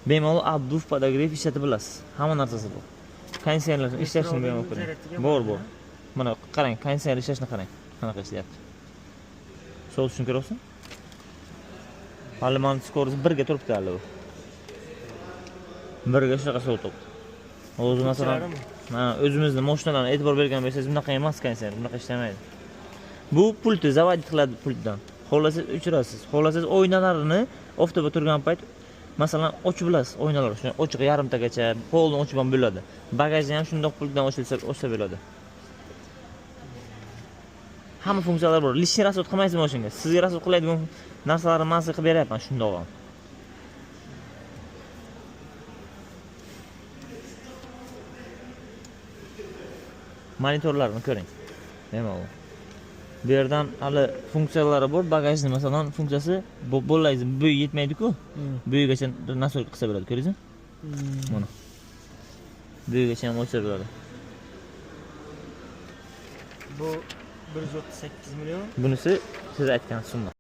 Bemalol обдув, подогрев ishlatib bilasiz. Hamma narsasi bor. Konditsionerlar ishlashini bemalol ko'ring. Bor, bor. Mana qarang, konditsioner ishlashini qarang. Qanaqa ishlayapti. Sovutishini ko'ryapsan? Hali mana скорость birga turibdi hali u. Birga shunaqa sovutibdi. O'zi masalan, ha, o'zimizni mashinalarni e'tibor bergan bo'lsangiz, bunaqa emas konditsioner, bunaqa ishlamaydi. Bu pultni заводить qiladi pultdan. Xohlasangiz o'chirasiz, xohlasangiz oynalarini oftobda turgan payt masalan ochib bilasiz oynalar shunday ochiq yarimtagacha, полный ochib ham bo'ladi. Bagajni ham shundoq pultdan ochilsa, ochsa bo'ladi. Hamma funksiyalar bor. Лишний расход qilmaysiz mashinaga. Sizga расход qiladigan narsalarni man sizga qilib beryapman shundoq ham. Monitorlarni ko'ring. Bemalol. Bu yerdan hali funksiyalari bor. Bagajni masalan funksiyasi bo'laydi, bo'yi yetmaydi-ku. Bo'yigacha настройка qilsa bo'ladi, ko'rdingizmi? Mana. Bo'yigacha ham ochsa bo'ladi. Bu 138 million. Bunisi siz aytgan summa.